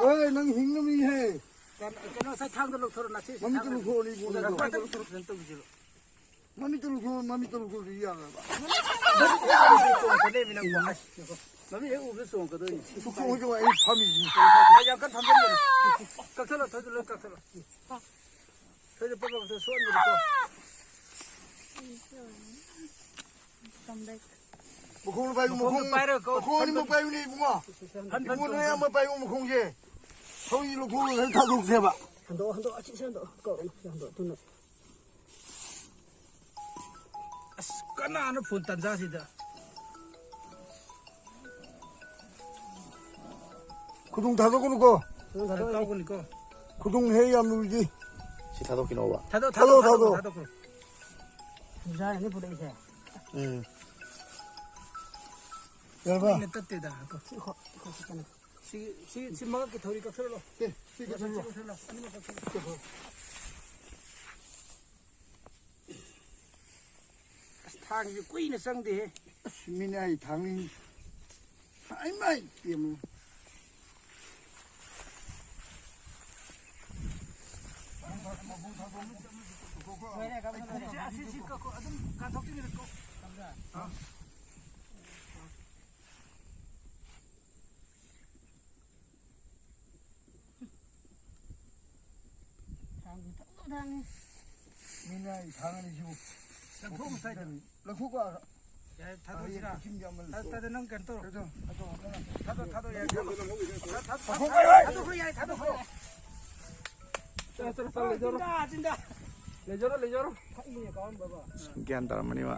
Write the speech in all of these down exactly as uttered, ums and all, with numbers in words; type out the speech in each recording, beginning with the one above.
ꯍꯣꯏ, ꯅꯪ ꯍꯤꯡꯅꯕꯅꯤꯍꯦ꯫ ꯀꯩꯅꯣ, ꯉꯁꯥꯏ ꯊꯥꯡꯗꯣ ꯂꯧꯊꯣꯔꯣ, ꯅꯥꯁꯤ ꯃꯃꯤꯠꯇ ꯊꯥꯡꯗꯣ ꯂꯧꯊꯣꯔꯣ, ꯏꯕꯨꯡꯉꯣ, ꯂꯧꯊꯣꯔꯣ꯫ ꯂꯧꯊꯣꯔꯣ, ꯂꯧꯊꯣꯔꯣ, ꯐꯖꯅ ꯇꯧꯕꯤꯁꯤꯔꯣ꯫ ꯃꯃꯤꯠꯇ ꯂꯧꯊꯣꯔꯣ, ꯃꯃꯤꯠꯇ ꯂꯧꯊꯣꯔꯣ, ꯌꯥꯔꯣꯏꯕ꯫ ꯃꯃꯤꯠ ꯍꯦꯛ ꯎꯕꯗ ꯆꯣꯡꯉꯛꯀꯗꯣꯏꯅꯤ꯫ ꯁꯨꯛ ꯆꯣꯡꯉꯣꯏ, ꯆꯣꯡꯉꯣꯏ, ꯑꯩ ꯐꯝꯃꯤꯁꯤꯅꯤ꯫ ꯌꯥꯝ ꯀꯟꯅ ꯐꯝꯖꯤꯟꯒꯅꯨ꯫ ꯀꯛꯊꯠꯂꯣ, ꯊꯣꯏꯗꯣ ꯂꯣꯏ ꯀꯛꯊꯠꯂꯣ꯫ ꯊꯣꯏꯗꯣ ꯄꯕꯛ ꯑꯝꯇ ꯁꯣꯛꯍꯟꯒꯅꯨꯀꯣ꯫ ꯃꯈꯣꯡꯗꯣ ꯄꯥꯏꯌꯨ, ꯃꯈꯣꯡꯗꯣ ꯃꯈꯣꯡ꯫ ꯄꯥꯏꯔꯒ ꯀꯣ꯫ ꯃꯈꯣꯡ ꯑꯅꯤꯃꯛ ꯄꯥꯏꯌꯨꯅꯦ, ꯏꯕꯨꯡꯉꯣ꯫ ꯐꯟ, ꯐꯟ ꯏꯕꯨꯡꯉꯣ, ꯅꯣꯏ ꯆꯣꯡꯉꯣ꯫ ꯑꯃ ꯄꯥꯏꯌꯨ, ꯃꯈꯣꯡꯁꯦ꯫ ꯊꯧꯔꯤ ꯂꯧꯊꯣꯛꯑꯒ ꯊꯥꯗꯣꯛꯁꯦꯕ꯫ ꯍꯟꯗꯣꯛꯑꯣ, ꯍꯟꯗꯣꯛꯑꯣ, ꯑꯁꯤ, ꯑꯁꯤ ꯍꯟꯗꯣꯛꯑꯣ꯫ ꯀꯣ, ꯍꯟꯗꯣꯛꯑꯣ, ꯊꯨꯅ꯫ ꯑꯁ, ꯀꯅꯥꯅꯣ ꯐꯣꯟ ꯇꯟꯖꯥꯁꯤꯗ? ꯈꯨꯗꯨꯡ ꯊꯥꯗꯣꯛꯀꯅꯨꯀꯣ꯫ ꯈꯨꯗꯨꯡ ꯊꯥꯗꯣꯛꯀꯅꯨꯀꯣ꯫ ꯈꯨꯗꯨꯡ ꯍꯦꯛ ꯌꯥꯝ ꯂꯨꯔꯤꯗꯤ꯫ ꯁꯤ ꯊꯥꯗꯣꯛꯈꯤꯅꯣꯕ꯫ ꯊꯥꯗꯣꯛ, ꯊꯥꯗꯣꯛ, ꯊꯥꯗꯣꯛ, ꯊꯥꯗꯣꯛ, ꯊꯥꯗꯣꯛ꯫ ꯊꯥꯗꯣꯛꯈ꯭ꯔꯣ꯫ ꯄꯨꯖꯥꯅꯤ ꯄꯨꯔꯛꯏꯁꯦ꯫ ꯎꯝ꯫ ꯌꯥꯔꯕ? ꯀꯨꯏꯅ ꯇꯠꯇꯦꯗ꯫ ꯁꯤ ꯈꯣ-, ꯁꯤ ꯈꯣ-, ꯁꯤ ꯀꯩꯅꯣ꯫ ꯁꯤ, ꯁꯤ, ꯁꯤ ꯃꯉꯛꯀꯤ ꯊꯧꯔꯤ ꯀꯛꯊꯠꯂꯣ꯫ ꯑꯦ, ꯁꯤ ꯀꯛꯊꯠꯂꯣ꯫ ꯀꯛꯊꯠꯂꯣ꯫ ꯑꯅꯤꯃꯛ ꯀꯛꯊꯠꯂꯣ꯫ ꯀꯛꯊꯠꯂꯣ꯫ ꯑꯁ, ꯊꯥꯡꯁꯤ ꯀꯨꯏꯅ ꯆꯪꯗꯦꯍꯦ꯫ ꯑꯁ, ꯃꯤꯅ ꯑꯩ ꯊꯥꯡꯅꯤ꯫ ꯏꯃꯥꯏ ꯄꯦꯝꯃ꯫ ꯑꯁꯤ, ꯁꯤ ꯀꯛꯈꯣ, ꯑꯗꯨꯝ ꯀꯥꯟꯊꯣꯛꯈꯤꯅꯨ, ꯀꯛꯈꯣ꯫ ꯊꯥꯡꯁꯤ ꯊꯥꯡ-, ꯊꯥꯡꯉꯤ꯫ ꯃꯤꯅ ꯑꯩ ꯊꯥꯡ ꯑꯅꯤꯁꯤꯕꯨ ꯂꯪꯊꯣꯛ ꯉꯁꯥꯏꯗ꯫ ꯂꯪꯊꯣꯛꯄ꯫ ꯌꯥꯔꯦ, ꯊꯥꯗꯣꯛꯁꯤꯔꯥ? ꯍꯌꯦꯡ ꯀꯛꯆꯤꯡꯒꯤ ꯑꯃ ꯊꯥ-, ꯂꯩꯀꯣ꯫ ꯊꯥꯗꯣ ꯅꯪ ꯀꯩꯅꯣ ꯇꯧꯔꯣ꯫ ꯀꯩꯅꯣ? ꯊꯥꯗꯣꯛ, ꯊꯥꯗꯣꯛ, ꯌꯥꯔꯦ, ꯊꯥꯗꯣꯛ꯫ ꯊꯥꯗꯣꯛ, ꯊꯥꯗꯣꯛ, ꯊꯥꯗꯣꯛꯈ꯭ꯔꯣ, ꯌꯥꯔꯦ, ꯊꯥꯗꯣꯛꯈ꯭ꯔꯣ꯫ ꯆꯠꯂꯣ, ꯆꯠꯂꯣ, ꯆꯠꯂꯣ, ꯂꯩꯖꯔꯣ꯫ ꯆꯤꯟꯗ, ꯆꯤꯟꯗ꯫ ꯂꯩꯖꯔꯣ, ꯂꯩꯖꯔꯣ꯫ ꯒ꯭ꯌꯥꯟ ꯇꯥꯔꯝꯃꯅꯤꯕ꯫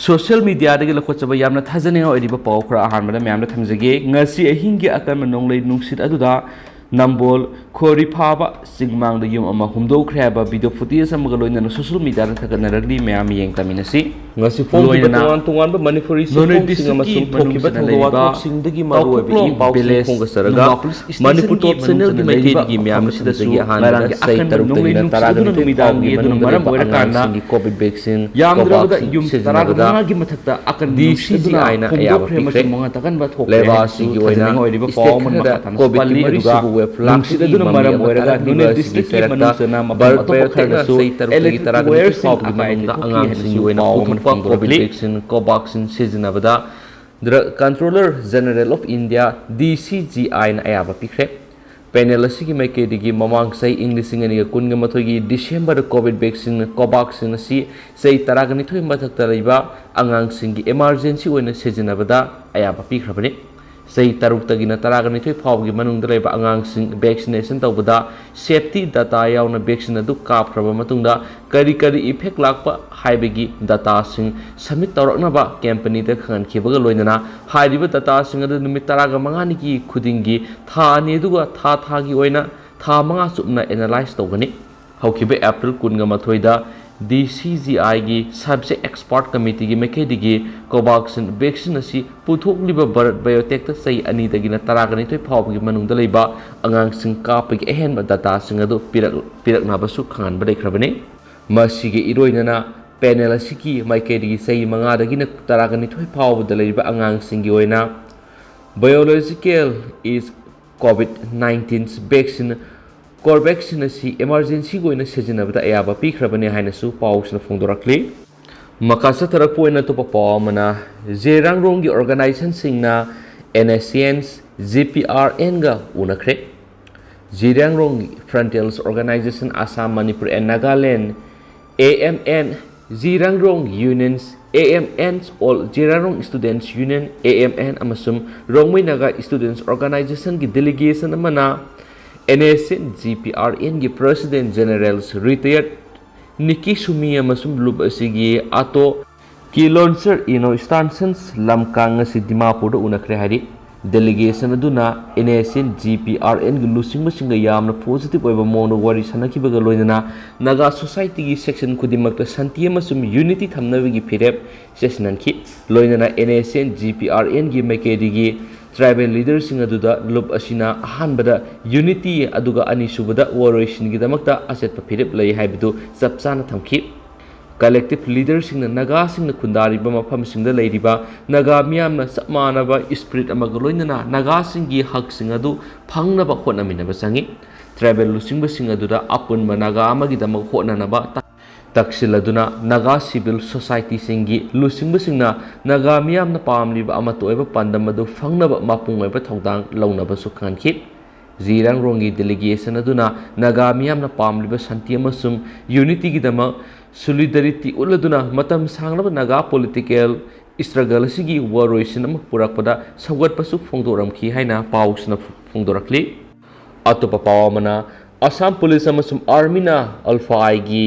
ꯁꯣꯁꯤꯌꯦꯜ ꯃꯤꯗꯤꯌꯥꯗꯒꯤ ꯂꯧꯈꯠꯆꯕ ꯌꯥꯝꯅ ꯊꯥꯖꯅꯤꯡꯉꯥꯏ ꯑꯣꯏꯔꯤꯕ ꯄꯥꯎ ꯈꯔ ꯑꯍꯥꯟꯕꯗ ꯃꯌꯥꯝꯗ ꯊꯝꯖꯒꯦ꯫ ꯉꯁꯤ ꯑꯍꯤꯡꯒꯤ ꯑꯀꯟꯕ ꯅꯣꯡꯂꯩ ꯅꯨꯡꯁꯤꯠ ꯑꯗꯨꯗ ꯅꯝꯕꯣꯜ ꯈꯣꯔꯤꯐꯥꯕ ꯆꯤꯡꯃꯥꯡꯗ ꯌꯨꯝ ꯑꯃ ꯍꯨꯝꯗꯣꯛꯈ꯭ꯔꯦ ꯍꯥꯏꯕ ꯚꯤꯗꯤꯑꯣ ꯐꯨꯇꯦꯖ ꯑꯃꯒ ꯂꯣꯏꯅꯅ ꯁꯣꯁꯤꯌꯦꯜ ꯃꯤꯗꯤꯌꯥꯗ ꯊꯥꯒꯠꯅꯔꯛꯂꯤ꯫ ꯃꯌꯥꯝ ꯌꯦꯡ ꯇꯥꯃꯤꯟꯅꯁꯤ꯫ ꯉꯁꯤ ꯐꯣꯡꯈꯤꯕ ꯂꯣꯏꯅꯅ ꯇꯣꯉꯥꯟ ꯇꯣꯉꯥꯟꯕ ꯃꯅꯤꯄꯨꯔꯤ ꯅꯣꯅꯦ ꯁꯤꯐꯣꯡꯁꯤꯡ ꯗꯤꯁꯇ꯭ꯔꯤꯛꯀꯤ ꯑꯃꯁꯨꯡ ꯊꯣꯛꯈꯤꯕ ꯃꯅꯨꯡꯁꯤꯗ ꯊꯧꯗꯣꯛ ꯂꯩꯔꯤꯕ ꯋꯥꯊꯣꯛꯁꯤꯡꯗꯒꯤ ꯃꯔꯨꯑꯣꯏꯕ ꯇꯥꯎꯊꯣꯛꯂꯣꯡ ꯏ ꯄꯥꯎꯁꯤꯡ ꯚꯤꯂꯦꯖ ꯐꯣꯡꯒꯠꯆꯔꯒ ꯅꯨꯡꯕꯥꯛꯄꯨꯂꯨꯁ ꯏꯁꯇꯦꯁꯟꯒꯤ ꯃꯅꯤꯄꯨꯔꯒꯤ ꯃꯤꯌꯥꯝ ꯃꯐꯝ ꯑꯁꯤꯗꯁꯨ ꯑꯁꯤꯗꯒꯤ ꯑꯍꯥꯟꯕꯗ ꯂꯥꯏꯔꯥꯡꯒꯤ ꯆꯍꯤ ꯑꯀꯟꯕ ꯇꯔꯨꯛꯇꯒꯤꯅ ꯅꯣꯡꯂꯩ ꯇꯔꯥꯒ ꯅꯨꯡꯁꯤꯠ ꯅꯤꯊꯣꯏ ꯑꯗꯨꯅ ꯐꯥꯎꯕꯒꯤ ꯅꯨꯃꯤꯗꯥꯡꯒꯤ ꯃꯅꯨꯡꯗ ꯑꯗꯨꯅ ꯂꯩꯕ ꯃꯔꯝ ꯑꯣꯏꯔꯀꯥꯟꯗ ꯑꯉꯥꯡꯁꯤꯡꯒꯤ ꯀꯣꯚꯤꯠ ꯚꯦꯛꯁꯤꯟ ꯌꯥꯝꯗ꯭ꯔꯕꯗ ꯀꯣꯚꯥꯛꯁꯤꯟ ꯌꯨꯝ ꯁꯤꯖꯤꯟꯅꯕꯗ ꯇꯔꯥꯃꯉꯥꯒꯤ ꯃꯊꯛꯇ ꯑꯀꯟꯕ ꯅꯨꯡꯁꯤꯠ ꯑꯗꯨꯅ ꯗꯤ ꯁꯤ ꯖꯤ ꯑꯥꯏꯅ ꯑꯌꯥꯕ ꯍꯣꯡꯗꯣꯛꯈ꯭ꯔꯦ ꯄꯤꯈ꯭ꯔꯦ꯫ ꯑꯃꯁꯨꯡ ꯃꯉꯥ ꯇꯥꯀꯟꯕ ꯊꯣꯛꯈ꯭ꯔꯦ꯫ ꯂꯩꯕꯥꯛ ꯑꯁꯤꯒꯤ ꯑꯣꯏꯅ ꯊꯥꯖꯅꯤꯡꯉꯥꯏ ꯑꯣꯏꯔꯤꯕ ꯁ꯭ꯇꯦꯠ ꯄꯥꯎ ꯑꯃꯅ ꯈꯔꯗ ꯃꯈꯥ ꯇꯥꯅꯁꯨ ꯀꯣꯚꯤꯠꯀꯤ ꯄꯜꯂꯤ꯫ ꯃꯔꯤꯁꯨꯕ ꯑꯗꯨꯒ ꯋꯦꯕ ꯅꯨꯡꯁꯤꯠ ꯂꯥꯛꯄꯒꯤ ꯑꯗꯨꯅ ꯃꯃꯤ ꯃꯔꯝ ꯑꯃ ꯑꯣꯏꯔꯒ ꯊꯥꯔꯛꯂꯤꯕ ꯅꯣꯅꯦ ꯑꯁꯤꯒꯤ ꯗꯤꯁꯇ꯭ꯔꯤꯛꯀꯤ ꯆꯩꯔꯛꯇ ꯃꯅꯨꯡ ꯆꯅꯥ ꯃꯐꯝ ꯕꯔꯠ ꯑꯇꯣꯞꯄ ꯕꯥꯏꯑꯣꯇꯦꯛꯅ ꯈꯔꯗꯁꯨ ꯆꯍꯤ ꯇꯔꯨꯛꯇꯒꯤ ꯇꯔꯥꯒ ꯅꯤꯊꯣꯏ ꯐꯥꯎꯕꯒꯤ ꯃꯅꯨꯡꯗ ꯑꯉꯥꯡꯁꯤꯡꯒꯤ ꯑꯣꯏꯅ ꯄꯥꯎꯊꯣꯛꯈꯤ ꯍꯥꯏꯅꯁꯨ ꯄꯥꯎ ꯑꯃ ꯄꯨꯊꯣꯛꯄ ꯐꯪꯈꯤ꯫ ꯀꯣꯚꯤꯠ ꯐꯣꯡꯗꯣꯔꯛꯂꯤ꯫ ꯚꯦꯛꯁꯤꯟ ꯀꯣꯚꯥꯛꯁꯤꯟ ꯁꯤꯖꯤꯟꯅꯕꯗ Drug Controller General of India, D C G I, ꯅ ꯑꯌꯥꯕ ꯄꯤꯈ꯭ꯔꯦ꯫ ꯄꯦꯅꯦꯜ ꯑꯁꯤꯒꯤ ꯃꯥꯏꯀꯩꯗꯒꯤ ꯃꯃꯥꯡ ꯆꯍꯤ ꯏꯪ ꯂꯤꯁꯤꯡ ꯑꯅꯤꯒ ꯀꯨꯟꯒ ꯃꯥꯊꯣꯏꯒꯤ ꯗꯤꯁꯦꯝꯕꯔꯗ ꯀꯣꯚꯤꯠ ꯚꯦꯛꯁꯤꯟ ꯀꯣꯚꯥꯛꯁꯤꯟ ꯑꯁꯤ ꯆꯍꯤ ꯇꯔꯥꯒ ꯅꯤꯊꯣꯏ ꯃꯊꯛꯇ ꯂꯩꯕ ꯑꯉꯥꯡꯁꯤꯡꯒꯤ ꯏꯃꯥꯔꯖꯦꯟꯁꯤ ꯑꯣꯏꯅ ꯁꯤꯖꯤꯟꯅꯕꯗ ꯑꯌꯥꯕ ꯄꯤꯈ꯭ꯔꯕꯅꯤ꯫ ꯆꯍꯤ ꯇꯔꯨꯛꯇꯒꯤꯅ ꯇꯔꯥꯒ ꯅꯤꯊꯣꯏ ꯐꯥꯎꯕꯒꯤ ꯃꯅꯨꯡꯗ ꯂꯩꯕ ꯑꯉꯥꯡꯁꯤꯡ ꯚꯦꯛꯁꯤꯅꯦꯁꯟ ꯇꯧꯕꯗ ꯁꯦꯐꯇꯤ ꯗꯇꯥ ꯌꯥꯎꯅ ꯚꯦꯛꯁꯤꯟ ꯑꯗꯨ ꯀꯥꯞꯈ꯭ꯔꯕ ꯃꯇꯨꯡꯗ ꯀꯔꯤ ꯀꯔꯤ ꯏꯐꯦꯛ ꯂꯥꯛꯄ ꯍꯥꯏꯕꯒꯤ ꯗꯇꯥꯁꯤꯡ ꯁꯕꯃꯤꯠ ꯇꯧꯔꯛꯅꯕ ꯀꯝꯄꯦꯅꯤꯗ ꯈꯪꯍꯟꯈꯤꯕꯒ ꯂꯣꯏꯅꯅ ꯍꯥꯏꯔꯤꯕ ꯗꯇꯥꯁꯤꯡ ꯑꯗꯨ ꯅꯨꯃꯤꯠ ꯇꯔꯥꯒ ꯃꯉꯥꯅꯤꯒꯤ ꯈꯨꯗꯤꯡꯒꯤ ꯊꯥ ꯑꯅꯤ ꯑꯗꯨꯒ ꯊꯥ ꯊꯥꯒꯤ ꯑꯣꯏꯅ ꯊꯥ ꯃꯉꯥ ꯆꯨꯞꯅ ꯑꯦꯅꯥꯂꯥꯏꯖ ꯇꯧꯒꯅꯤ꯫ ꯍꯧꯈꯤꯕ ꯑꯦꯄ꯭ꯔꯤꯜ ꯀꯨꯟꯒ ꯃꯥꯊꯣꯏꯗ ꯗꯤ ꯁꯤ ꯖꯤ ꯑꯥꯏꯒꯤ ꯁꯕꯖꯦꯛ ꯑꯦꯛꯁꯄꯥꯔꯠ ꯀꯃꯤꯇꯤꯒꯤ ꯃꯥꯏꯀꯩꯗꯒꯤ ꯀꯣꯚꯥꯛꯁꯤꯟ ꯚꯦꯛꯁꯤꯟ ꯑꯁꯤ ꯄꯨꯊꯣꯛꯂꯤꯕ ꯚꯥꯔꯠ ꯕꯥꯏꯑꯣꯇꯦꯛꯇ ꯆꯍꯤ ꯑꯅꯤꯗꯒꯤꯅ ꯇꯔꯥꯒ ꯅꯤꯊꯣꯏ ꯐꯥꯎꯕꯒꯤ ꯃꯅꯨꯡꯗ ꯂꯩꯕ ꯑꯉꯥꯡꯁꯤꯡ ꯀꯥꯞꯄꯒꯤ ꯑꯍꯦꯟꯕ ꯗꯇꯥꯁꯤꯡ ꯑꯗꯨ ꯄꯤꯔꯛ-, ꯄꯤꯔꯛꯅꯕꯁꯨ ꯈꯪꯍꯟꯕ ꯂꯩꯈ꯭ꯔꯕꯅꯤ꯫ ꯃꯁꯤꯒꯤ ꯏꯔꯣꯏꯅꯅ ꯄꯦꯅꯦꯜ ꯑꯁꯤꯒꯤ ꯃꯥꯏꯀꯩꯗꯒꯤ ꯆꯍꯤ ꯃꯉꯥꯗꯒꯤꯅ ꯇꯔꯥꯒ ꯅꯤꯊꯣꯏ ꯐꯥꯎꯕꯗ ꯂꯩꯔꯤꯕ ꯑꯉꯥꯡꯁꯤꯡꯒꯤ ꯑꯣꯏꯅ biological is COVID nineteen vaccine, Covaxin ꯑꯁꯤ ꯏꯃꯥꯔꯖꯦꯟꯁꯤꯒꯤ ꯑꯣꯏꯅ ꯁꯤꯖꯤꯟꯅꯕꯗ ꯑꯌꯥꯕ ꯄꯤꯈ꯭ꯔꯕꯅꯤ ꯍꯥꯏꯅꯁꯨ ꯄꯥꯎꯁꯤꯅ ꯐꯣꯡꯗꯣꯔꯛꯂꯤ꯫ ꯃꯈꯥ ꯆꯠꯊꯔꯛꯄ ꯑꯣꯏꯅ ꯑꯇꯣꯞꯄ ꯄꯥꯎ ꯑꯃꯅ, ꯖꯤꯔꯥꯡꯔꯣꯡꯒꯤ ꯑꯣꯔꯒꯅꯥꯏꯖꯦꯁꯟꯁꯤꯡꯅ N S C N, G P R ꯑꯦꯟꯒ ꯎꯅꯈ꯭ꯔꯦ꯫ ꯖꯤꯔꯥꯡꯔꯣꯡ Frontiers Organization Assam, Manipur and Nagaland, A M N, Zirang Rong Unions, A M N, All Zirang Rong Students Union, A M N, ꯑꯃꯁꯨꯡ ꯔꯣꯡꯃꯩ ꯅꯥꯒꯥ Students Organizationꯒꯤ delegation ꯑꯃꯅ N S N G P R ꯑꯦꯟꯒꯤ President General Retired Niki Sumi ꯑꯃꯁꯨꯡ ꯂꯨꯞ ꯑꯁꯤꯒꯤ ꯑꯇꯣ ꯀꯤ ꯂꯣꯟꯁꯔ ꯏꯅꯣ ꯁ꯭ꯇꯥꯟꯁꯟꯁ ꯂꯝꯀꯥꯡ ꯑꯁꯤ ꯗꯤꯃꯥꯄꯨꯔꯗ ꯎꯅꯈ꯭ꯔꯦ ꯍꯥꯏꯔꯤ꯫ Delegation ꯑꯗꯨꯅ NSCN GPRN ꯒꯤ ꯂꯨꯆꯤꯡꯕꯁꯤꯡꯒ ꯌꯥꯝꯅ positive ꯑꯣꯏꯕ ꯃꯑꯣꯡꯗ ꯋꯥꯔꯤ ꯁꯥꯟꯅꯈꯤꯕꯒ ꯂꯣꯏꯅꯅ ꯅꯥꯒꯥ society ꯒꯤ section ꯈꯨꯗꯤꯡꯃꯛꯇ ꯁꯥꯟꯇꯤ ꯑꯃꯁꯨꯡ unity ꯊꯝꯅꯕꯒꯤ ꯐꯤꯔꯦꯞ ꯆꯦꯁꯤꯟꯍꯟꯈꯤ꯫ ꯂꯣꯏꯅꯅ NSCN GPRN ꯒꯤ ꯃꯥꯏꯀꯩꯗꯒꯤ tribal leader ꯁꯤꯡ ꯑꯗꯨꯗ ꯂꯨꯞ ꯑꯁꯤꯅ ꯑꯍꯥꯟꯕꯗ unity ꯑꯗꯨꯒ ꯑꯅꯤꯁꯨꯕꯗ ꯋꯥꯔꯣꯏꯁꯤꯟꯒꯤꯗꯃꯛꯇ ꯑꯆꯦꯠꯄ ꯐꯤꯔꯦꯞ ꯂꯩ ꯍꯥꯏꯕꯗꯨ ꯆꯞ ꯆꯥꯅ ꯊꯝꯈꯤ꯫ Collective leader ꯁꯤꯡꯅ ꯅꯥꯒꯥꯁꯤꯡꯅ ꯈꯨꯟꯗꯥꯔꯤꯕ ꯃꯐꯝꯁꯤꯡꯗ ꯂꯩꯔꯤꯕ ꯅꯥꯒꯥ ꯃꯤꯌꯥꯝꯅ ꯆꯞ ꯃꯥꯟꯅꯕ spirit ꯑꯃꯒ ꯂꯣꯏꯅꯅ ꯅꯥꯒꯥꯁꯤꯡꯒꯤ ꯍꯛꯁꯤꯡ ꯑꯗꯨ ꯐꯪꯅꯕ ꯍꯣꯠꯅꯃꯤꯟꯅꯕ ꯆꯪꯏ꯫ Tribal ꯂꯨꯆꯤꯡꯕꯁꯤꯡ ꯑꯗꯨꯗ ꯑꯄꯨꯟꯕ ꯅꯥꯒꯥ ꯑꯃꯒꯤꯗꯃꯛ ꯍꯣꯠꯅꯅꯕ ꯇꯛꯁꯤꯜꯂꯗꯨꯅ ꯅꯥꯒꯥ civil society ꯁꯤꯡꯒꯤ ꯂꯨꯆꯤꯡꯕꯁꯤꯡꯅ ꯅꯥꯒꯥ ꯃꯤꯌꯥꯝꯅ ꯄꯥꯝꯂꯤꯕ ꯑꯃꯠꯇ ꯑꯣꯏꯕ ꯄꯥꯟꯗꯝ ꯑꯗꯨ ꯐꯪꯅꯕ ꯃꯄꯨꯡ ꯑꯣꯏꯕ ꯊꯧꯗꯥꯡ ꯂꯧꯅꯕꯁꯨ ꯈꯪꯍꯟꯈꯤ꯫ ꯖꯤꯔꯥꯡꯔꯣꯡꯒꯤ delegation ꯑꯗꯨꯅ ꯅꯥꯒꯥ ꯃꯤꯌꯥꯝꯅ ꯄꯥꯝꯂꯤꯕ ꯁꯥꯟꯇꯤ ꯑꯃꯁꯨꯡ unity ꯒꯤꯗꯃꯛ solidarity ꯎꯠꯂꯗꯨꯅ ꯃꯇꯝ ꯁꯥꯡꯂꯕ ꯅꯥꯒꯥ political struggle ꯑꯁꯤꯒꯤ ꯋꯥꯔꯣꯏꯁꯤꯟ ꯑꯃ ꯄꯨꯔꯛꯄꯗ ꯁꯧꯒꯠꯄꯁꯨ ꯐꯣꯡꯗꯣꯛꯂꯝꯈꯤ ꯍꯥꯏꯅ ꯄꯥꯎꯁꯤꯅ ꯐꯣꯡꯗꯣꯔꯛꯂꯤ꯫ ꯑꯇꯣꯞꯄ ꯄꯥꯎ ꯑꯃꯅ, ꯑꯁꯥꯝ ꯄꯨꯂꯤꯁ ꯑꯃꯁꯨꯡ ꯑꯥꯔꯃꯤꯅ ꯑꯜꯐꯥ ꯑꯥꯏꯒꯤ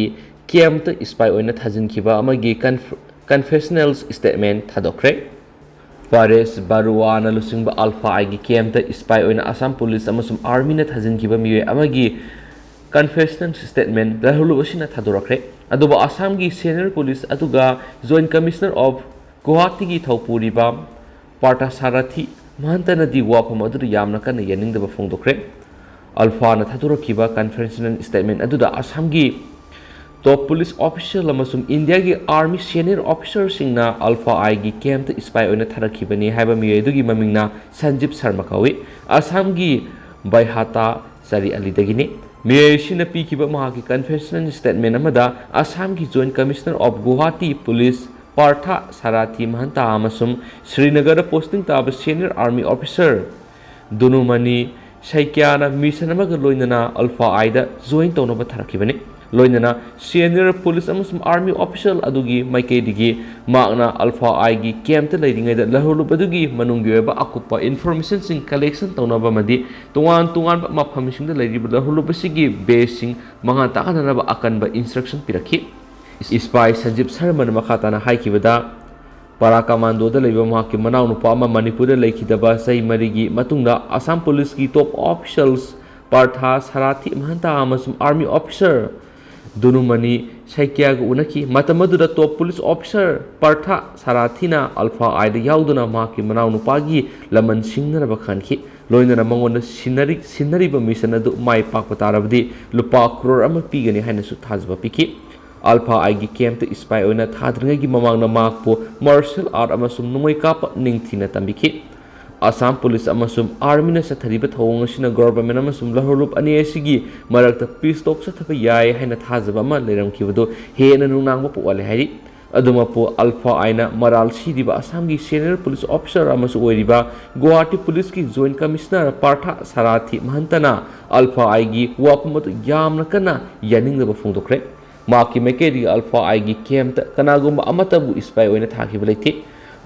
camp ꯇ spy ꯑꯣꯏꯅ ꯊꯥꯖꯤꯟꯈꯤꯕ ꯑꯃꯒꯤ conf-, confessional statement ꯊꯥꯗꯣꯛꯈ꯭ꯔꯦ꯫ ꯄꯥꯔꯦꯁ ꯕꯥꯔꯨꯋꯥꯅ ꯂꯨꯆꯤꯡꯕ ꯑꯜꯐꯥ ꯑꯥꯏꯒꯤ camp ꯇ spy ꯑꯣꯏꯅ ꯑꯁꯥꯝ ꯄꯨꯂꯤꯁ ꯑꯃꯁꯨꯡ ꯑꯥꯔꯃꯤꯅ ꯊꯥꯖꯤꯟꯈꯤꯕ ꯃꯤꯑꯣꯏ ꯑꯃꯒꯤ confessional statement ꯂꯥꯜꯍꯧꯂꯨꯞ ꯑꯁꯤꯅ ꯊꯥꯗꯣꯔꯛꯈ꯭ꯔꯦ꯫ ꯑꯗꯨꯕꯨ ꯑꯁꯥꯝꯒꯤ senior ꯄꯨꯂꯤꯁ ꯑꯗꯨꯒ Joint Commissioner of ꯒꯨꯋꯥꯍꯥꯇꯤꯒꯤ ꯊꯧꯄꯨꯔꯤꯕ ꯄꯥꯔꯊ ꯁꯥꯔꯊꯤ ꯃꯍꯟꯇꯅꯗꯤ ꯋꯥꯐꯝ ꯑꯗꯨꯗ ꯌꯥꯝꯅ ꯀꯟꯅ ꯌꯥꯅꯤꯡꯗꯕ ꯐꯣꯡꯗꯣꯛꯈ꯭ꯔꯦ꯫ ꯑꯜꯐꯥꯅ ꯊꯥꯗꯣꯔꯛꯈꯤꯕ confessional statement ꯑꯗꯨꯗ ꯑꯁꯥꯝꯒꯤ top police official ꯑꯃꯁꯨꯡ ꯏꯟꯗꯤꯌꯥꯒꯤ army senior officer ꯁꯤꯡꯅ ꯑꯜꯐꯥ ꯑꯥꯏꯒꯤ camp ꯇ spy ꯑꯣꯏꯅ ꯊꯥꯔꯛꯈꯤꯕꯅꯤ ꯍꯥꯏꯕ ꯃꯤꯑꯣꯏ ꯑꯗꯨꯒꯤ ꯃꯃꯤꯡꯅ ꯁꯟꯖꯤꯞ ꯁꯔꯃ ꯀꯧꯏ꯫ ꯑꯁꯥꯝꯒꯤ ꯕꯥꯏꯍꯥꯇꯥ ꯆꯥꯔꯤ ꯑꯂꯤꯗꯒꯤꯅꯤ꯫ ꯃꯤꯑꯣꯏ ꯑꯁꯤꯅ ꯄꯤꯈꯤꯕ ꯃꯍꯥꯛꯀꯤ confessional statement ꯑꯃꯗ ꯑꯁꯥꯝꯒꯤ Joint Commissioner of Guwahati Police Partha ꯁꯥꯔꯊꯤ ꯃꯍꯟꯇꯥ ꯑꯃꯁꯨꯡ ꯁ꯭ꯔꯤꯅꯒꯔꯗ posting ꯇꯥꯕ senior army officer ꯗꯨꯅꯨꯃꯅꯤ ꯁꯩꯀ꯭ꯌꯥꯅ mission ꯑꯃꯒ ꯂꯣꯏꯅꯅ ꯑꯜꯐꯥ ꯑꯥꯏꯗ join ꯇꯧꯅꯕ ꯊꯥꯔꯛꯈꯤꯕꯅꯤ꯫ ꯂꯣꯏꯅꯅ senior police ꯑꯃꯁꯨꯡ army official ꯑꯗꯨꯒꯤ ꯃꯥꯏꯀꯩꯗꯒꯤ ꯃꯍꯥꯛꯅ ꯑꯜꯐꯥ ꯑꯥꯏꯒꯤ camp ꯇ ꯂꯩꯔꯤꯉꯩꯗ ꯂꯥꯜꯍꯧꯂꯨꯞ ꯑꯗꯨꯒꯤ ꯃꯅꯨꯡꯒꯤ ꯑꯣꯏꯕ ꯑꯀꯨꯞꯄ information ꯁꯤꯡ collection ꯇꯧꯅꯕ ꯑꯃꯗꯤ ꯇꯣꯉꯥꯟ ꯇꯣꯉꯥꯟꯕ ꯃꯐꯝꯁꯤꯡꯗ ꯂꯩꯔꯤꯕ ꯂꯥꯜꯍꯧꯂꯨꯞ ꯑꯁꯤꯒꯤ base ꯁꯤꯡ ꯃꯉꯥ ꯇꯥꯍꯟꯅꯅꯕ ꯑꯀꯟꯕ instruction ꯄꯤꯔꯛꯈꯤ꯫ Spy ꯁꯟꯖꯤꯞ ꯁꯔꯃꯅ ꯃꯈꯥ ꯇꯥꯅ ꯍꯥꯏꯈꯤꯕꯗ, ꯄꯥꯔꯥ ꯀꯃꯥꯟꯗꯣꯗ ꯂꯩꯕ ꯃꯍꯥꯛꯀꯤ ꯃꯅꯥꯎꯅꯨꯄꯥ ꯑꯃ ꯃꯅꯤꯄꯨꯔꯗ ꯂꯩꯈꯤꯗꯕ ꯆꯍꯤ ꯃꯔꯤꯒꯤ ꯃꯇꯨꯡꯗ ꯑꯁꯥꯝ ꯄꯨꯂꯤꯁꯀꯤ ꯇꯣꯞ ꯑꯣꯐꯤꯁꯤꯌꯦꯜꯁ ꯄꯥꯔꯊꯥ ꯁꯥꯔꯥꯊꯤ ꯃꯍꯟꯇꯥ ꯑꯃꯁꯨꯡ ꯑꯥꯔꯃꯤ ꯑꯣꯐꯤꯁꯥꯔ ꯗꯨꯅꯨꯃꯅꯤ ꯁꯩꯀ꯭ꯌꯥꯒ ꯎꯅꯈꯤ꯫ ꯃꯇꯝ ꯑꯗꯨꯗ ꯇꯣꯞ ꯄꯨꯂꯤꯁ ꯑꯣꯐꯤꯁꯥꯔ ꯄꯥꯔꯊꯥ ꯁꯥꯔꯥꯊꯤꯅ ꯑꯜꯐꯥ ꯑꯥꯏꯗ ꯌꯥꯎꯗꯨꯅ ꯃꯍꯥꯛꯀꯤ ꯃꯅꯥꯎꯅꯨꯄꯥꯒꯤ ꯂꯃꯟ ꯁꯤꯡꯅꯅꯕ ꯈꯟꯈꯤ꯫ ꯂꯣꯏꯅꯅ ꯃꯉꯣꯟꯗ ꯁꯤꯟꯅꯔꯤ-, ꯁꯤꯟꯅꯔꯤꯕ ꯃꯤꯁꯟ ꯑꯗꯨ ꯃꯥꯏ ꯄꯥꯛꯄ ꯇꯥꯔꯕꯗꯤ ꯂꯨꯄꯥ ꯀ꯭ꯔꯣꯔ ꯑꯃ ꯄꯤꯒꯅꯤ ꯍꯥꯏꯅꯁꯨ ꯊꯥꯖꯕ ꯄꯤꯈꯤ꯫ ꯑꯜꯐꯥ ꯑꯥꯏꯒꯤ ꯀꯦꯝꯞꯇ ꯏꯁꯄꯥꯏ ꯑꯣꯏꯅ ꯊꯥꯗ꯭ꯔꯤꯉꯩꯒꯤ ꯃꯃꯥꯡꯗ ꯃꯍꯥꯛꯄꯨ ꯃꯥꯔꯁꯦꯜ ꯑꯥꯔꯠ ꯑꯃꯁꯨꯡ ꯅꯣꯡꯃꯩ ꯀꯥꯞꯄ ꯅꯤꯡꯊꯤꯅ ꯇꯝꯕꯤꯈꯤ꯫ ꯑꯁꯥꯝ ꯄꯨꯂꯤꯁ ꯑꯃꯁꯨꯡ ꯑꯥꯔꯃꯤꯅ ꯆꯠꯊꯔꯤꯕ ꯊꯧꯑꯣꯡ ꯑꯁꯤꯅ ꯒꯣꯚꯔꯟꯃꯦꯟꯠ ꯑꯃꯁꯨꯡ ꯂꯍꯧꯔꯨꯞ ꯑꯅꯤ ꯑꯁꯤꯒꯤ ꯃꯔꯛꯇ ꯄꯤꯁ ꯇꯣꯛ ꯆꯠꯊꯕ ꯌꯥꯏ ꯍꯥꯏꯅ ꯊꯥꯖꯕ ꯑꯃ ꯂꯩꯔꯝꯈꯤꯕꯗꯨ ꯍꯦꯟꯅ ꯅꯨꯡꯅꯥꯡꯕ ꯄꯣꯛꯍꯜꯂꯦ ꯍꯥꯏꯔꯤ꯫ ꯑꯗꯨꯃꯛꯄꯨ ꯑꯜꯐꯥ ꯑꯥꯏꯅ ꯃꯔꯥꯜ ꯁꯤꯔꯤꯕ ꯑꯁꯥꯝꯒꯤ ꯁꯦꯅꯤꯌꯔ ꯄꯨꯂꯤꯁ ꯑꯣꯐꯤꯁꯥꯔ ꯑꯃꯁꯨ ꯑꯣꯏꯔꯤꯕ ꯒꯨꯋꯥꯍꯥꯇꯤ ꯄꯨꯂꯤꯁꯀꯤ ꯖꯣꯏꯟꯠ ꯀꯃꯤꯁꯅꯔ ꯄꯥꯔꯊ ꯁꯥꯔꯥꯊꯤ ꯃꯍꯟꯇꯅ ꯑꯜꯐꯥ ꯑꯥꯏꯒꯤ ꯋꯥꯐꯝ ꯑꯗꯨ ꯌꯥꯝꯅ ꯀꯟꯅ ꯌꯥꯅꯤꯡꯗꯕ ꯐꯣꯡꯗꯣꯛꯈ꯭ꯔꯦ꯫ ꯃꯍꯥꯛꯀꯤ ꯃꯥꯏꯀꯩꯗꯒꯤ ꯑꯜꯐꯥ ꯑꯥꯏꯒꯤ ꯀꯦꯝꯞꯇ ꯀꯅꯥꯒꯨꯝꯕ ꯑꯃꯠꯇꯕꯨ ꯏꯁꯄꯥꯏ ꯑꯣꯏꯅ ꯊꯥꯈꯤꯕ ꯂꯩꯇꯦ꯫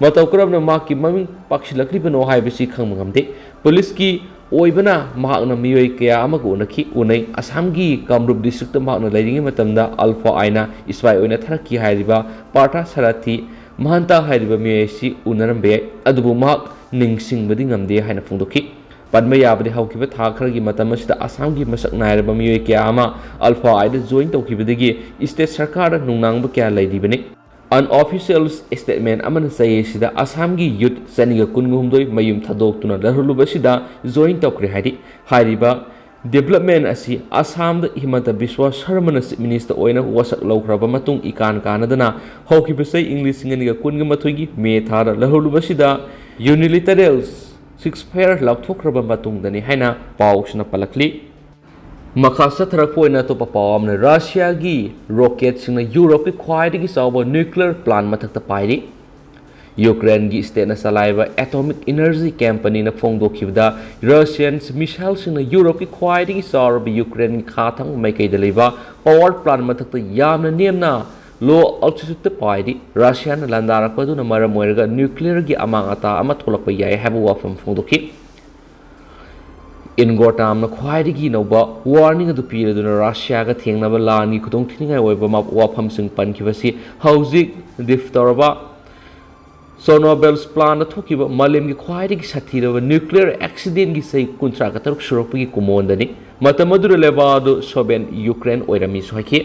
ꯃꯇꯧ ꯀꯔꯝꯅ ꯃꯍꯥꯛꯀꯤ ꯃꯃꯤꯡ ꯄꯥꯛꯁꯤꯜꯂꯛꯂꯤꯕꯅꯣ ꯍꯥꯏꯕꯁꯤ ꯈꯪꯕ ꯉꯝꯗꯦ꯫ ꯄꯨꯂꯤꯁꯀꯤ ꯑꯣꯏꯕꯅ ꯃꯍꯥꯛꯅ ꯃꯤꯑꯣꯏ ꯀꯌꯥ ꯑꯃꯒ ꯎꯅꯈꯤ, ꯎꯅꯩ꯫ ꯑꯁꯥꯝꯒꯤ ꯀꯥꯃꯔꯨꯞ ꯗꯤꯁꯇ꯭ꯔꯤꯛꯇ ꯃꯍꯥꯛꯅ ꯂꯩꯔꯤꯉꯩ ꯃꯇꯝꯗ ꯑꯜꯐꯥ ꯑꯥꯏꯅ ꯏꯁꯄꯥꯏ ꯑꯣꯏꯅ ꯊꯥꯔꯛꯈꯤ ꯍꯥꯏꯔꯤꯕ ꯄꯥꯔꯊ ꯁꯥꯔꯥꯊꯤ ꯃꯍꯟꯇꯥ ꯍꯥꯏꯔꯤꯕ ꯃꯤꯑꯣꯏ ꯑꯁꯤ ꯎꯅꯔꯝꯕ ꯌꯥꯏ, ꯑꯗꯨꯕꯨ ꯃꯍꯥꯛ ꯅꯤꯡꯁꯤꯡꯕꯗꯤ ꯉꯝꯗꯦ ꯍꯥꯏꯅ ꯐꯣꯡꯗꯣꯛꯈꯤ꯫ ꯄꯟꯕ ꯌꯥꯕꯗꯤ ꯍꯧꯈꯤꯕ ꯊꯥ ꯈꯔꯒꯤ ꯃꯇꯝ ꯑꯁꯤꯗ ꯑꯁꯥꯝꯒꯤ ꯃꯁꯛ ꯅꯥꯏꯔꯕ ꯃꯤꯑꯣꯏ ꯀꯌꯥ ꯑꯃ ꯑꯜꯐꯥ ꯑꯥꯏꯗ ꯖꯣꯏꯟ ꯇꯧꯈꯤꯕꯗꯒꯤ ꯏꯁꯇꯦꯠ ꯁꯔꯀꯥꯔꯗ ꯅꯨꯡꯅꯥꯡꯕ ꯀꯌꯥ ꯂꯩꯔꯤꯕꯅꯤ꯫ ꯑꯟꯑꯣꯐꯤꯁꯤꯌꯦꯜ ꯁ꯭ꯇꯦꯠꯃꯦꯟꯠ ꯑꯃꯅ ꯆꯌꯦꯠꯁꯤꯗ ꯑꯁꯥꯝꯒꯤ ꯌꯨꯠ ꯆꯅꯤꯒ ꯀꯨꯟꯒ ꯍꯨꯝꯗꯣꯏ ꯃꯌꯨꯝ ꯊꯥꯗꯣꯛꯇꯨꯅ ꯂꯍꯧꯔꯨꯕ ꯑꯁꯤꯗ ꯖꯣꯏꯟ ꯇꯧꯈ꯭ꯔꯦ ꯍꯥꯏꯔꯤ꯫ ꯍꯥꯏꯔꯤꯕ ꯗꯤꯕꯦꯂꯞꯃꯦꯟꯠ ꯑꯁꯤ ꯑꯁꯥꯝꯗ ꯍꯤꯃꯟꯇ ꯕꯤꯁ꯭ꯋꯥ ꯁꯔꯃꯅ ꯆꯤꯐ ꯃꯤꯅꯤꯁꯇꯔ ꯑꯣꯏꯅ ꯋꯥꯁꯛ ꯂꯧꯈ꯭ꯔꯕ ꯃꯇꯨꯡ ꯏꯀꯥꯟ ꯀꯥꯟꯅꯗꯅ ꯍꯧꯈꯤꯕ ꯆꯍꯤ ꯏꯪ ꯂꯤꯁꯤꯡ ꯑꯅꯤꯒ ꯀꯨꯟꯒ ꯃꯥꯊꯣꯏꯒꯤ ꯃꯦ ꯊꯥꯗ ꯂꯍꯧꯔꯨꯕ ꯑꯁꯤꯗ ꯌꯨꯅꯤꯂꯤꯇꯔꯦꯜ ꯁꯤꯁꯐꯥꯌꯔ ꯂꯥꯎꯊꯣꯛꯈ꯭ꯔꯕ ꯃꯇꯨꯡꯗꯅꯤ ꯍꯥꯏꯅ ꯄꯥꯎꯁꯤꯅ ꯄꯜꯂꯛꯂꯤ꯫ ꯃꯈꯥ ꯆꯠꯊꯔꯛꯄ ꯑꯣꯏꯅ ꯑꯇꯣꯞꯄ ꯄꯥꯎ ꯑꯃꯅ ꯔꯁꯤꯌꯥꯒꯤ ꯔꯣꯀꯦꯠꯁꯤꯡꯅ ꯌꯨꯔꯣꯞꯀꯤ ꯈ꯭ꯋꯥꯏꯗꯒꯤ ꯆꯥꯎꯕ ꯅ꯭ꯌꯨꯀ꯭ꯂꯤꯌꯔ ꯄ꯭ꯂꯥꯟꯠ ꯃꯊꯛꯇ ꯄꯥꯏꯔꯤ꯫ ꯌꯨꯀ꯭ꯔꯦꯟꯒꯤ ꯁ꯭ꯇꯦꯠꯅ ꯆꯂꯥꯏꯕ ꯑꯦꯇꯣꯃꯤꯛ ꯏꯅꯔꯖꯤ ꯀꯝꯄꯅꯤꯅ ꯐꯣꯡꯗꯣꯛꯈꯤꯕꯗ, ꯔꯁꯤꯌꯟ ꯃꯤꯁꯥꯏꯜꯁꯤꯡꯅ ꯌꯨꯔꯣꯞꯀꯤ ꯈ꯭ꯋꯥꯏꯗꯒꯤ ꯆꯥꯎꯔꯕ ꯌꯨꯀ꯭ꯔꯦꯟꯒꯤ ꯈꯥ ꯊꯪꯕ ꯃꯥꯏꯀꯩꯗ ꯂꯩꯕ ꯄꯥꯋꯔ ꯄ꯭ꯂꯥꯟꯠ ꯃꯊꯛꯇ ꯌꯥꯝꯅ ꯅꯦꯝꯅ, ꯂꯣ ꯑꯜꯇꯤꯇ꯭ꯌꯨꯗꯇ ꯄꯥꯏꯔꯤ꯫ ꯔꯁꯤꯌꯥꯅ ꯂꯥꯟꯗꯥꯔꯛꯄ ꯑꯗꯨꯅ ꯃꯔꯝ ꯑꯣꯏꯔꯒ ꯅ꯭ꯌꯨꯀ꯭ꯂꯤꯌꯔꯒꯤ ꯑꯃꯥꯡ ꯑꯇꯥ ꯑꯃ ꯊꯣꯛꯂꯛꯄ ꯌꯥꯏ ꯍꯥꯏꯕ ꯋꯥꯐꯝ ꯐꯣꯡꯗꯣꯛꯈꯤ꯫ ꯏꯟꯒꯣꯔꯇꯥꯝꯅ ꯈ꯭ꯋꯥꯏꯗꯒꯤ ꯅꯧꯕ ꯋꯥꯔꯅꯤꯡ ꯑꯗꯨ ꯄꯤꯔꯗꯨꯅ ꯔꯁꯤꯌꯥꯒ ꯊꯦꯡꯅꯕ ꯂꯥꯟꯒꯤ ꯈꯨꯗꯣꯡꯊꯤꯅꯤꯡꯉꯥꯏ ꯑꯣꯏꯕ ꯃꯥ-, ꯋꯥꯐꯝꯁꯤꯡ ꯄꯟꯈꯤꯕꯁꯤ ꯍꯧꯖꯤꯛ ꯗꯤꯐ ꯇꯧꯔꯕ Chernobyl's plantꯅ ꯊꯣꯛꯈꯤꯕ ꯃꯥꯂꯦꯝꯒꯤ ꯈ꯭ꯋꯥꯏꯗꯒꯤ ꯁꯥꯊꯤꯔꯕ nuclear accidentꯀꯤ ꯆꯍꯤ ꯀꯨꯟꯊ꯭ꯔꯥꯒ ꯇꯔꯨꯛ ꯁꯨꯔꯛꯄꯒꯤ ꯀꯨꯝꯑꯣꯟꯗꯅꯤ꯫ ꯃꯇꯝ ꯑꯗꯨꯗ ꯂꯦꯕꯥ ꯑꯗꯨ Soviet Ukraine ꯑꯣꯏꯔꯝꯃꯤꯁꯨ ꯍꯥꯏꯈꯤ꯫